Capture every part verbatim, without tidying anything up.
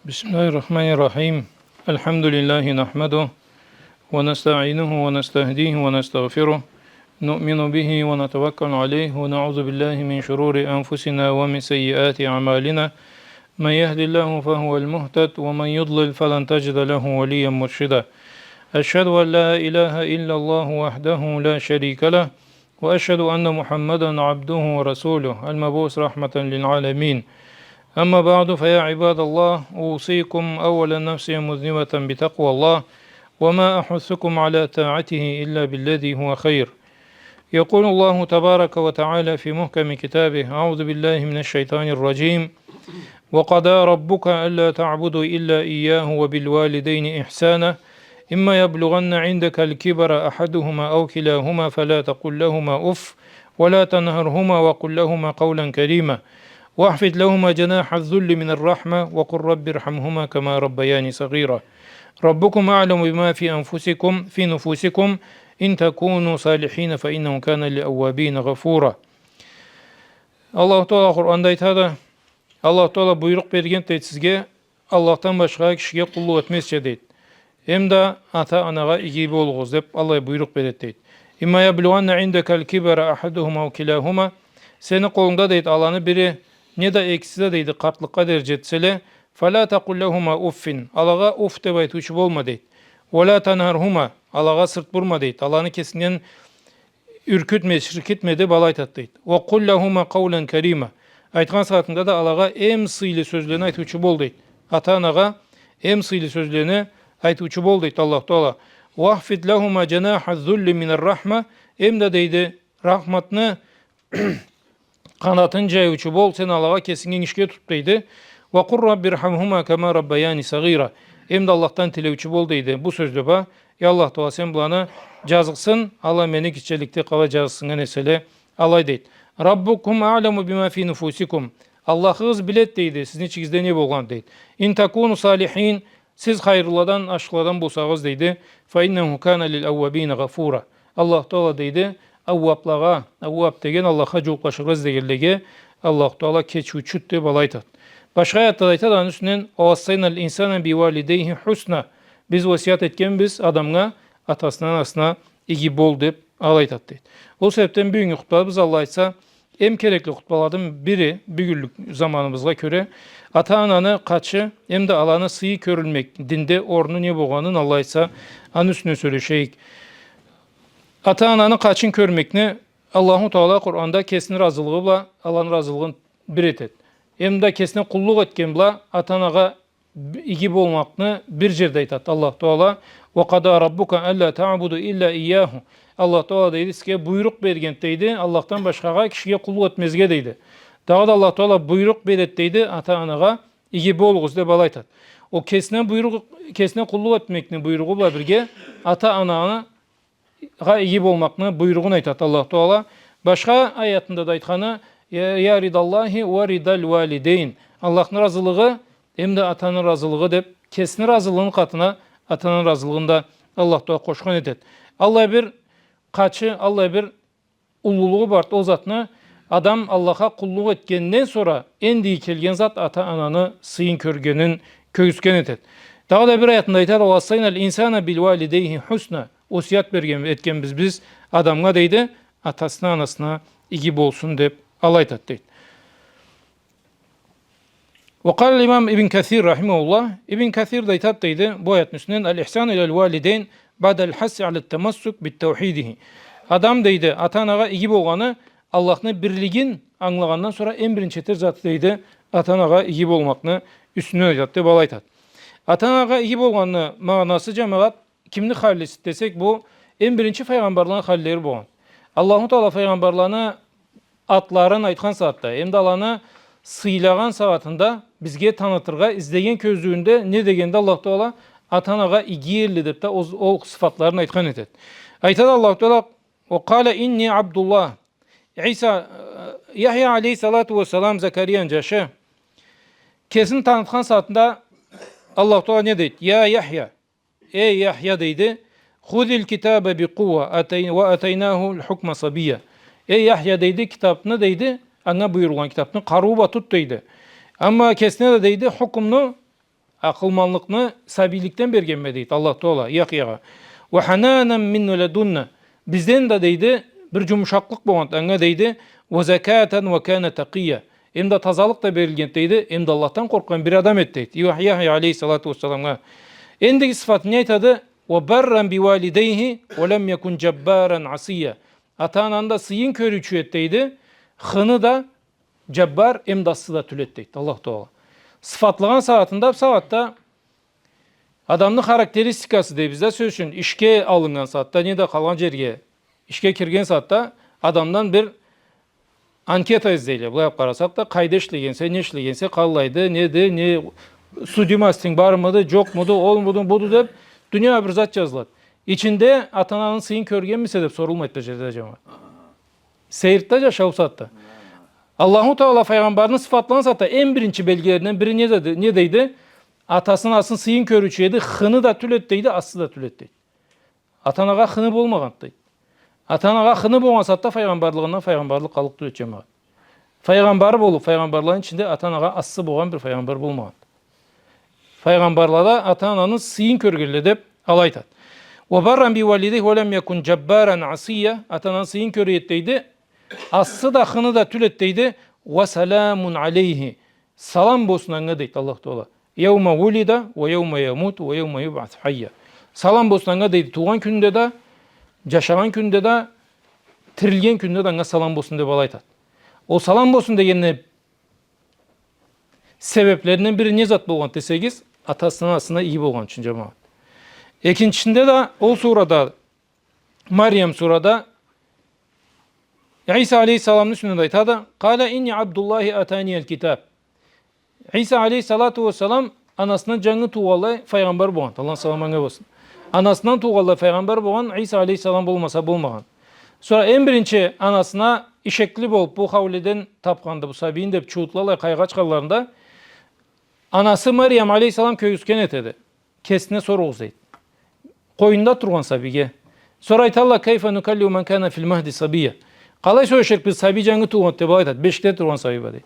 بسم الله الرحمن الرحيم. الحمد لله نحمده ونستعينه ونستهديه ونستغفره. نؤمن به ونتوكل عليه ونعوذ بالله من شرور أنفسنا ومن سيئات أعمالنا. من يهد الله فهو المهتد ومن يضلل فلن تجد له وليا مرشدا. أشهد أن لا إله إلا الله وحده لا شريك له، وأشهد أن محمدا عبده ورسوله المبعوث رحمة للعالمين. أما بعد، فيا عباد الله، أوصيكم أولا نفسي مذنبة بتقوى الله، وما أحثكم على طاعته إلا بالذي هو خير. يقول الله تبارك وتعالى في محكم كتابه: أعوذ بالله من الشيطان الرجيم. وقضى ربك ألا تعبدوا إلا إياه وبالوالدين إحسانا. إما يبلغن عندك الكبر أحدهما أو كلاهما فلا تقل لهما أف ولا تنهرهما وقل لهما قولا كريما. واخفض لهما جناح الذل من الرحمة وقل رب ارحمهما كما ربياني صغيرا. ربكم أعلم بما في أنفسكم، في نفوسكم، إن تكونوا صالحين فإنه كان للأوابين غفورا. Аллаху Таала Къуранда айтады, Аллаху Таала буйрукъ берген дейди сизге, Аллахдан башха кишиге къуллукъ этмезча дейди. Эм да ата-анагъа иги болугъуз деп, Аллах буйрукъ береди дейди. إما يبلغن عندك الكبر أحدهما أو كلاهما. Сени къолунгда дейди, аланы бири, не да экиси да дейди, къартлыкъгъа дери джетселе, فلا تقل لهما أف. Алагъа уф деп айтыучу болма дейди. ولا تنهرهما. Алагъа сырт бурма дейди. Аланы кесингден юркютме, сиркитме деп Аллах айтады дейди. وقل لهما قولا كريما. Айтхан сагъатынгда да алагъа эм сыйлы сёзлени айтыучу бол дейди. Ата-анагъа эм сыйлы сёзлени айтыучу бол дейди Аллаху Таала. واخفض لهما جناح الذل من الرحمة. Эм да дейди, рахматны къанатын джайыучу бол, сен алагъа кесинги энгишге тут дейди. وقل رب ارحمهما كما ربياني صغيرا. Эм да Аллахдан тилеучю бол дейди. Бу сёзде ба, я Аллах Таала, сен буланы джазыкъсын, ала мени гитчеликде къалай джазыкъсыннган эселе, алай дейди. ربكم أعلم بما في نفوسكم. Аллахыгъыз биледи дейди, сизни ичигизде не болгъанын дейди. إن تكونوا صالحين. Сиз хайырлыладан, ашхыладан болсагъыз дейди. فإنه كان للأوابين غفورا. Аллаху Таала дейди, аууаблагъа, аууаб деген Аллахха джууукълашыргъа излегенлеге Аллаху Таала кечиучюдю деп Аллах айтады. Башха аятда да айтады, аны юсюнден, ووصينا الإنسان بوالديه حسنا. Биз осият этгенбиз адамгъа, атасына, анасына иги бол деп Аллах айтады дейди. Ол себебден бюгюннгю хутбабыз, Аллах айтса, эм керекли хутбаладан бири, бюгюнлюк заманыбызгъа кёре, ата-ананы къачы, эм да аланы сыйы кёрюлмек, динде орну не болгъанын, Аллах айтса, аны юсюнден сёлешейик. Ата-ананы къачын кёрмекни Аллаху Таала Къуранда кесини разылыгъы бла аланы разылыгъын бир этеди. Эм да кесине къуллукъ этген бла ата-анагъа б-, иги болмакъны бир джерде айтады Аллаху Таала. وقضى ربك ألا تعبدوا إلا إياه. Аллаху Таала дейди, сизге буйрукъ берген дейди, Аллахдан башхагъа кишиге къуллукъ этмезге дейди. Дагъыда Аллаху Таала буйрукъ береди дейди, ата-анагъа иги болугъуз деп Аллах айтады. Ол кесине буйрукъ, кесине къуллукъ этмекни буйругъу бла бирге ата-ананы гъа иги болмакъны буйругъун айтады Аллаху Таала. Башха аятында да айтханы, يا، يا رضا الله ورضا الوالدين. Аллахны разылыгъы эм да атаны разылыгъы деп, кесини разылыгъыны къатына атаны разылыгъын да Аллаху Таала къошхан этеди. Аллай бир къачы, аллай бир уллулугъу барды ол затны, адам Аллахха къуллукъ этгенден сора энди келген зат ата-ананы сыйын кёргенин кёргюзген этеди. Дагъыда бир аятында айтады, ووصينا الإنسان بوالديه حسنا. Осият берген, этгенбиз биз адамгъа дейди, атасына, анасына иги болсун деп Аллах айтады дейди. وقال الإمام ابن كثير رحمه الله, Ибн Касир да айтады дейди, бу аятны юсюнден, الإحسان إلى الوالدين بعد الحث على التمسك بتوحيده. Адам дейди, ата-анагъа иги болгъаны, Аллахны бирлигин ангылагъандан сора эм биринчи этер заты дейди, ата-анагъа иги болмакъны юсюнден айтады деп Аллах айтады. Ата-анагъа иги болгъанны магъанасы, джамагъат, кимни халлиси десек, бу эм биринчи файгъамбарланы халлери болгъан. Аллаху Таала файгъамбарланы атларын айтхан сагъатда, эм да аланы сыйлагъан сагъатында бизге танытыргъа излеген кёзюуюнде не дегенде Аллаху Таала ата-анагъа иги эдиле деп да ол, ол сыфатларын айтхан этеди. Айтады Аллаху Таала, وقال إني عبد الله. Иса, э, Яхья алейхиссалату уассалам, Закарияны джашы, кесин танытхан сагъатында Аллаху Таала не дейди? يا يحيى. Эй, Яхья, дейди, خذ الكتاب بقوة, атей-, وآتيناه الحكم صبيا. Эй, Яхья, дейди, китапны, дейди, анга буюрулгъан китапны къарыу бла тут, дейди. Амма кесине да, дейди, хукмну Акъылманлыкъны сабийликден бергенме, дейди Аллах Таала Яхьягъа. وحنانا من لدنا. Бизден да, дейди, бир джумушакълыкъ болгъанды анга, дейди. وزكاة وكان تقيا. Эм да тазалыкъ да берилгенди, дейди, эм да Аллахдан къоркъгъан бир адам эди, дейди. Яхья, Яхья алейхиссалату уассаламгъа. Эндиги сыфатын не айтады? وبرا بوالديه ولم يكن جبارا عصيا. Ата-ананы да сыйын кёрюучю эди, дейди. Хыны да, джаббар, эм да ассы да тюл эди, дейди Аллах Таала. Сыфатлагъан сагъатында, бусагъатда адамны характеристикасы дейбиз да, сёз ючюн, ишге алыннган сагъатда, неда къалгъан джерге, ишге кирген сагъатда адамдан бир анкета излейле. Былай алып къарасакъ да, къайда ишлегенсе, не ишлегенсе, къалайды, неди, не, судимостинг бармыды, джокъмуду, олмуду, буду деб, дуния бир зат джазылады. Ичинде ата-ананы сыйын кёргенмисе деб сорулмайды бир джерде, джамагъат. Сейиртда джашау сагъатда. Аллаху Таала файгъамбарны сыфатлагъан сагъатда эм биринчи белгилеринден бири не деди, не дейди? Атасыны, анасыны сыйын кёрюучю эди, хыны да тюл эди, дейди, ассы да тюл эди, дейди. Ата-анагъа хыны болмагъанды, дейди. Ата-анагъа хыны болгъан сагъатда файгъамбарлыгъындан файгъамбарлыкъ къаллыкъ тюл эди, джамагъат. Файгъамбар болуб, файгъамбарланы ичинде ата-анагъа ассы болгъан бир файгъамбар болмагъанды. Файгъамбарлада ата-ананы сыйын кёргенле деб алай айтады. وبرا بوالديه ولم يكن جبارا عصيا. Ата-ананы сыйын кёре эди, дейди. Ассы да, хыны да тюл эди, дейди. وسلام عليه. Салам болсун анга, дейди Аллах Таала. يوم ولد ويوم يموت ويوم يبعث حيا. Салам болсун анга, дейди, туугъан кюнюнде да, джашагъан кюнюнде да, тирилген кюнюнде да анга салам болсун деб алай айтады. Ол салам болсун дегенни себеблеринден бири не зат болгъан десегиз, атасына, анасына иги болгъан ючюн, джамагъат. Экинчисинде да, ол сурада, Мариям сурада, Иса алейхиссаламны юсюнден да айтады: قال إني عبد الله آتاني الكتاب. Иса алейхиссалату уассалам анасындан джангы туугъанлай файгъамбар болгъан. Аллахны саламы анга болсун. Анасындан туугъанлай файгъамбар болгъан, Иса алейхиссалам болмаса болмагъан. Сора эм биринчи анасына ишекли болуб, бу хауледен табханды бу сабийин деб, чууутлалай къайгъы ачханларында, анасы Мариям алейхиссалам кёргюзтген этеди. Кесине соругъуз, дейди. Къойнунда тургъан сабийге. Сора айталла: كيف نكلم من كان في المهد صبيا. Къалай сёлеширикбиз, сабий джангы туугъанды деб алай айтады. Бешикде тургъан сабий бла, дейди.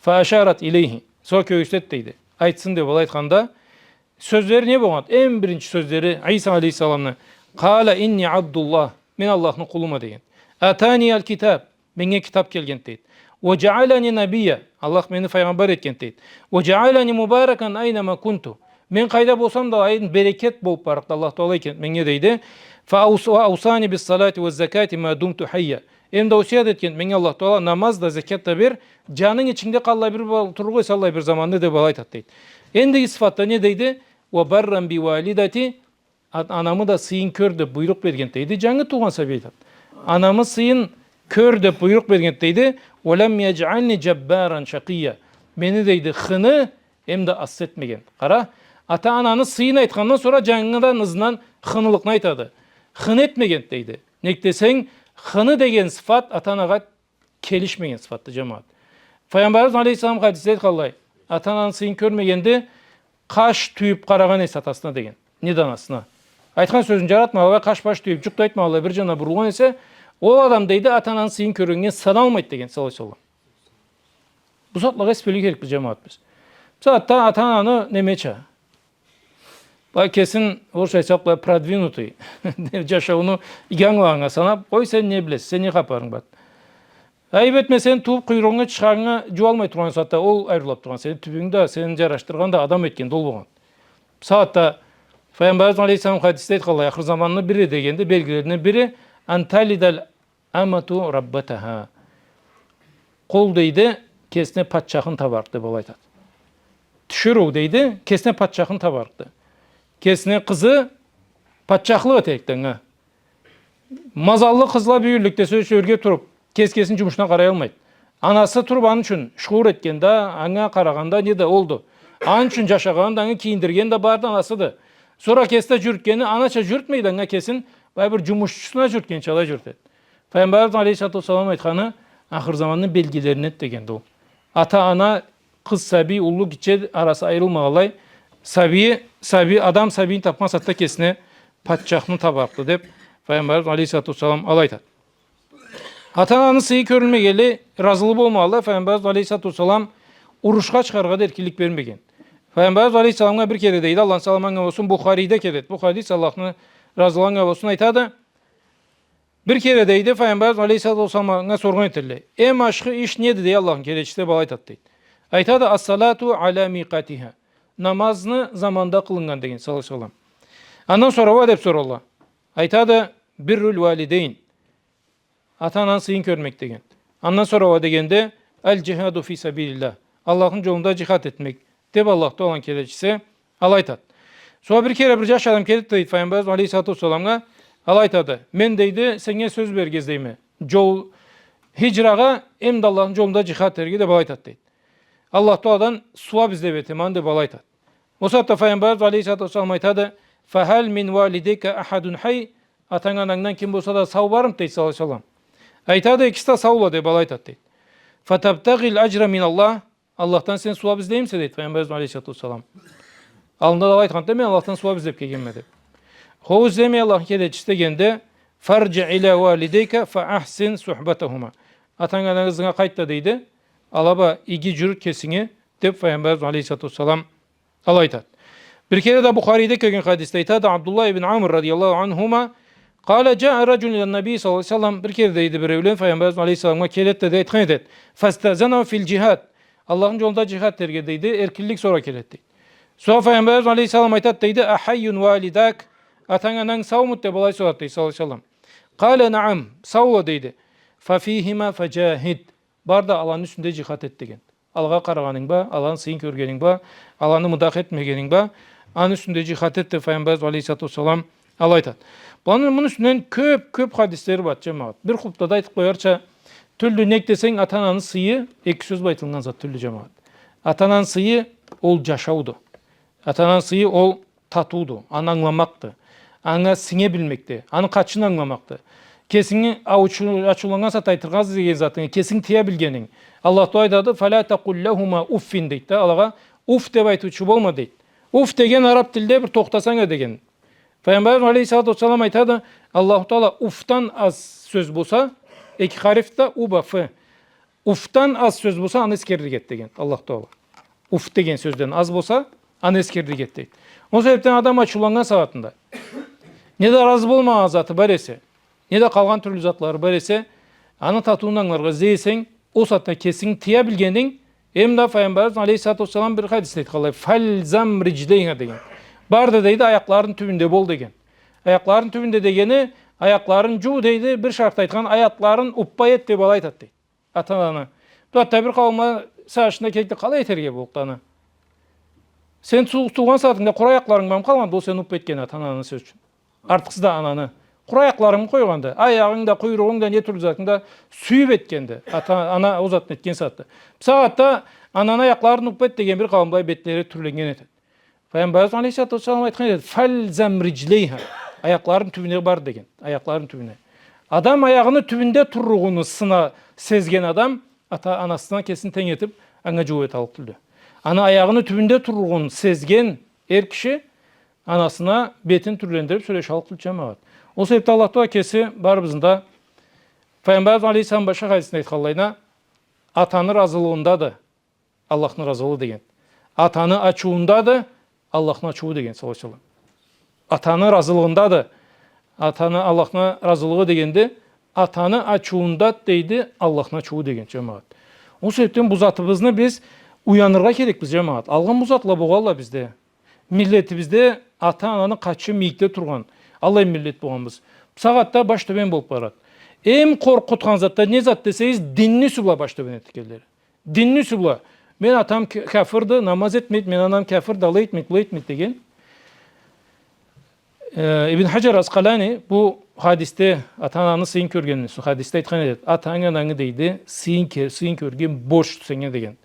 فأشارت إليه. Сора кёргюзтеди, дейди. Айтсын деб алай айтханда, сёзлери не болгъанды? Эм биринчи сёзлери Иса алейхиссаламны: قال إني عبد الله. Мен Аллахны къулума, деген. آتاني الكتاب. Меннге китаб келгенди, дейди. وجعلني نبيا. Аллах мени файгъамбар этгенди, дейди. وجعلني مباركا أينما كنت. Мен къайда болсам да, алайын берекет болуб барыкъды Аллах Таала этгенди меннге, дейди. فأوص-، وأوصاني بالصلاة والزكاة ما دمت حيا. Эм да осият этгенди меннге Аллах Таала: намаз да, зекят да бер, джанынг ичингде къаллай бир бол-, турлукъ эсе, аллай бир заманны, деб алай айтады, дейди. Эндиги сыфатда не дейди? وبرا بوالدتي. Ат-, анамы да сыйын кёр деб буйрукъ бергенди, дейди. Джангы туугъан сабий айтады. Анамы сыйын кёр деб буйрукъ бергенди, дейди. ولم يجعلني جبارا شقيا. Мени, дейди, хыны эм да ассы этмегенди. Къара, ата-ананы сыйын айтхандан сора джангыдан ызындан хынылыкъны айтады. Хыны этмегенди, дейди. Нек десенг, хыны деген сыфат ата-анагъа келишмеген сыфатды, джамагъат. Файгъамбарыбыз алейхиссалам хадисде айтханлай, ата-ананы сыйын кёрмегенди, къаш тюйюб къарагъан эсе атасына, деген, неда анасына. Айтхан сёзюн джаратмагъанлай, къаш-баш тюйюб, джукъ да айтмагъанлай, бир джанына бурулгъан эсе, ол адам, дейди, ата-ананы сыйын кёргеннге саналмайды, деген, саллаллаху алейхи ва саллам. Бу затлагъа эс бёлюрге керекбиз, джамагъат, биз. Бусагъатда ата-ананы немеча, Былай кесин, орусча айтсакъ, былай продвинутый. Джашауну иги ангылагъаннга санаб, къой, сен не билесе, сени не хапарынг бар? Айыб этме, сен туууб, къуйругъунгу чыгъаргъаннга джууалмай тургъан сагъатда ол айырылыб тургъан. Сени тюбюнгю да, сени джарашдыргъан да адам этгенди ол болгъан. Бусагъатда Файгъамбарыбыз алейхиссалам хадисде айтханлай, ахыр заманны бири дегенди, белгилеринден бири, أن تلد الأمة ربتها. Къул, дейди, кесине патчахын табарыкъды, былай айтады. Тиширыу, дейди, кесине патчахын табарыкъды. Кесине къызы патчахлыкъ этерикди анга. Мазаллы къызла бюгюнлюкде, сёз ючюн, ёрге туруб, кеси кесини джумушуна къараялмайды. Анасы туруб аны ючюн шугъур этгенде, анга къарагъанда, неда олду. Аны ючюн джашагъаны да, анга кийиндиргени да бары да анасыды. Сора кеси да джюрютгени, анача джюрютмейди анга кесин, былай бир джумушчусуна джюрютгенча алай джюрютеди. Файгъамбарыбыз алейхиссалату уассалам айтханы, ахыр заманны белгилеринден дегенди ол. Ата-ана, къыз сабий, уллу, гитче арасы айырылмагъанлай, сабийи, сабий, адам сабийин табхан сагъатда кесине патчахны табарыкъды деб, Файгъамбарыбыз алейхиссалату уассалам алай айтады. Ата-ананы сыйы кёрюлмегенли, разылы болмагъанлай, Файгъамбарыбыз алейхиссалату уассалам урушха чыгъаргъа да эркинлик бермеген. Файгъамбарыбыз алейхиссаламгъа бир кере, дейди, Аллахны саламы анга болсун, Бухарийде келеди. Бухарий, Аллахны разылыгъы анга болсун, айтады, бир кере, дейди, Файгъамбарыбыз алейхиссалату уассаламгъа соргъан этелле: «Эм ашхы иш неди, дей, Аллахны келечиси?» — деп алай айтады, дейди. Айтады: «Ас-салату аля микъатиха». Намазны заманда къылыннган, деген, саллаллаху алейхи ва саллам. Андан сора уа деп соралла. Айтады: «Бирруль валидейн». Ата-ананы сыйын кёрмек деген. Андан сора уа дегенде, «Аль-джихаду фи сабилиллях». Аллахны джолунда джихад этмек, деп Аллах Тааланы келечиси алай айтады. Сора бир кере бир джаш адам келеди, дейди, Файгъамбарыбыз алейхиссалату уассаламгъа, алай айтады: «Мен, — дейди, — сеннге сёз берирге излейме. Джол, хиджрагъа, эм да Аллахны джолунда джихад этерге», — деп алай айтады, дейди. «Аллах Тааладан сууаб излеб этеме», — деп алай айтады. Ол сагъатда Файгъамбарыбыз алейхиссалату уассалам айтады: «Фахаль мин валидейка ахадун хай?» Атанг-анангдан ким болса да сау бармыды, дейди, саллаллаху алейхи ва саллам. Айтады: «Экиси да саула», — деп алай айтады, дейди. «Фатабтагъиль аджра мин Аллах?» Аллахдан сен сууаб излеймисе, дейди Файгъамбарыбыз алейхиссалату уассалам. Аллында да алай айтханды: «Мен Аллахдан сууаб излеб келгенме», — деп. «Хоу, излеме, Аллахны келечиси», — дегенде, «Фарджи иля валидейка фа ахсин сухбатахума». Атанг-ананг ызынга къайт да, дейди, ала бла иги джюрют кесинги, деп Файгъамбарыбыз алейхиссалату уассалам алай айтады. Бир кере да Бухарийде келген хадисде айтады, Абдуллах ибн Амр радияллаху анхума, къала: джаа раджулун иля ннабий саллаллаху алейхи ва саллам, бир кере, дейди, биреулен Файгъамбарыбыз алейхиссаламгъа келеди да, дейди, айтхан этеди: «Фастаазанаху филь джихад». Аллахны джолунда джихад этерге, дейди, эркинлик сора келеди, дейди. Сора Файгъамбарыбыз алейхиссалам айтады, дейди: «Ахайюн валидак?» Атанг-ананг саумуду, деп алай сорады, дейди, саллаллаху алейхи ва саллам. Къала: «Наам, саула», — дейди. «Фафихима фаджахид». Бар да аланы юсюнде джихад эт деген. Алагъа къарагъанынг бла, аланы сыйын кёргенинг бла, аланы мыдах этмегенинг бла, аны юсюнде джихад эт деп Файгъамбарыбыз алейхиссалату уассалам алай айтады. Муну, муну юсюнден кёб, кёб хадислери бар, джамагъат. Бир хутбада айтыб къоярча тюлдю, нек десенг, ата-ананы сыйы эки сёз бла айтылыннган зат тюлдю, джамагъат. Ата-ананы сыйы ол джашауду. Ата-ананы сыйы ол татыуду, аны ангыламакъды. Анга синге билмекди, аны къачын ангыламакъды. Кесинги ачыу-, ачыуланнган сагъатда айтыргъа излеген затынгы кесинг тыя билгенинг. Аллах Таала айтады: «Фаля такъул лахума уффин», — дейди да, алагъа уф деп айтыучу болма, дейди. Уф деген араб тилде бир тохтасанг а деген. Файгъамбарыбыз алейхиссалату уассалам айтады, Аллаху Таала уфдан аз сёз болса, эки хариф да, у бла ф. Уфдан аз сёз болса, аны эсгерлик эт деген Аллах Таала. Уф деген сёзден аз болса, аны эсгерлик эт дейди. Ол себебден адам ачыуланнган сагъатында, не да разы болмагъан заты бар эсе, не да къалгъан тюрлю затлары бар эсе, аны татыуун ангыларгъа излей эсенг, ол сагъатда кесинг тыя билгенинг, эм да Файгъамбарыбыз алейхиссалату уассалам бир хадисде айтханлай, «Фальзам риджлейха» деген. Бар да, дейди, аякъларыны тюбюнде бол деген. Аякъларыны тюбюнде дегени, аякъларын джуу, дейди, бир шартда айтхан, аякъларын уппа эт деп алай айтады, дейди. Ата-ананы. Бу хатта бир къауумла сагъышына келди, къалай этерге боллукъду аны? Сен ту-, туугъан сагъатынгда къуру аякъларынг бламы къалгъанды, ол сени уппа этгени, ата-ананы, сёз ючюн. Артыкъсыз да ананы. Къуру аякъларынгы къойгъанды, аягъынг да, къуйругъунг да, не тюрлю затынг да сюйюб этгенди. Ата-ана ол затны этген сагъатда. Бусагъатда ананы аякъларын уппа эт деген бир къауумла бетлери тюрленнген этеди. Файгъамбарыбыз алейхиссалату уассалам айтхан эди, «Фальзам риджлейха». Аякъларыны тюбюне бар деген. Аякъларыны тюбюне. Адам аягъыны тюбюнде турлугъуну сына-, сезген адам ата-анасына кесин тенг этиб, анга джууаб эталлыкъ тюлдю. Аны аягъыны тюбюнде турлугъун сезген эр киши анасына бетин тюрлендириб сёлешаллыкъ тюлдю, джамагъат. Ол себебден Аллах Таала кеси барыбызны да, Файгъамбарыбыз алейхиссалам башха хадисинде айтханлайына, атаны разылыгъындады Аллахны разылыгъы деген. Атаны ачыуунда да Аллахны ачыуу деген, саллаллаху алейхи ва саллам. Атаны разылыгъында да, атаны Аллахны разылыгъы дегенде, атаны ачыуунда, дейди, Аллахны ачыуу деген, джамагъат. Ол себебден бу затыбызны биз уяныргъа керекбиз, джамагъат. Алгъын бу затла болгъанла бизде. Миллетибизде ата-ананы къачы мийикде тургъан, аллай миллет болгъанбыз. Бусагъатда баш тёбен болуб барады. Эм къоркъутхан зат да не зат десегиз, динни юсю бла баш тёбен этгенлери. Динни юсю бла. Мен атам к-, кяфырды, намаз этмейди, мен анам кяфырды, алай этмейди, былай этмейди деген. Э, Ибн Хаджар Аскъалани бу хадисде, ата-ананы сыйын кёргенни, су-, хадисде айтхан эди. Атангы, анангы, дейди, сыйын ке-, сыйын кёрген борчду сеннге деген.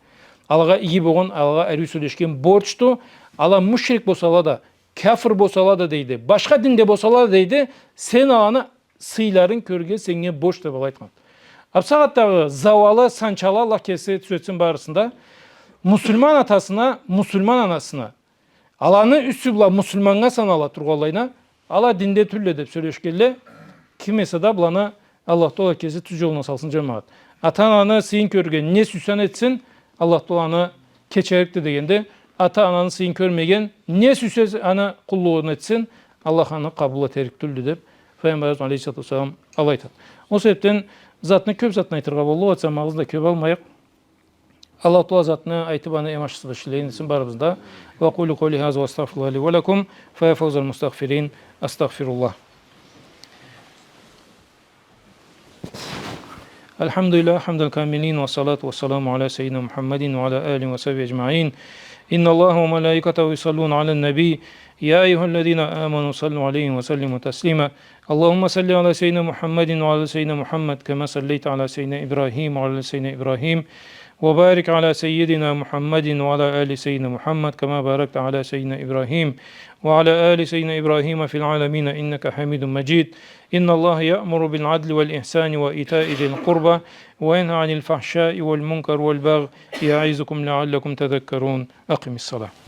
Алагъа иги болгъан, алагъа ариу сёлешген борчду. Ала мушрик болсала да, кяфыр болсала да, дейди, башха динде болсала да, дейди, сен аланы сыйларын кёрюрге сеннге борч деб алай айтхан. А бусагъатдагъы зауалы, санчалы, Аллах кеси тюзетсин барысын да, муслиман атасына, муслиман анасына, аланы юсю бла муслиманнга санала тургъанлайына, ала динде тюлле деб сёлешгенле, ким эсе да быланы Аллах Таала кеси тюз джолуна салсын, джамагъат. Ата-ананы сыйын кёрюрге не сюйсенг этсин, Аллах Таала аны кечерикди дегенди. ата-ананы сыйын кёрмеген, не сюйсе аны къуллугъун этсин, Аллах аны къабыл этерик тюлдю деп, Файгъамбарыбыз алейхиссалату уассалам алай айтады. Ол себепден затны, кёп затны айтыргъа боллукъ, айтсам, заманыбызны да кёп алмайыкъ. Аллах Тааля затны айтып, аны эм ахшысы бла ишлеген этсин барыбызны да. وأقول قولي هذا وأستغفر الله لي ولكم، فيا فوز المستغفرين، أستغفر الله. الحمد لله حمد الكاملين، والصلاة والسلام على سيدنا محمد وعلى آله وصحبه أجمعين. إن الله وملائكته يصلون على النبي، يا أيها الذين آمنوا صلوا عليه وسلموا تسليما. اللهم صل على سيدنا محمد وعلى سيدنا محمد كما صليت على سيدنا إبراهيم وعلى آل سيدنا إبراهيم، وبارك على سيدنا محمد وعلى آل سيدنا محمد كما باركت على سيدنا إبراهيم وعلى آل سيدنا إبراهيم في العالمين إنك حميد مجيد. إن الله يأمر بالعدل والإحسان وإيتاء ذي القربى وينهى عن الفحشاء والمنكر والبغي يعظكم لعلكم تذكرون. أقم الصلاة.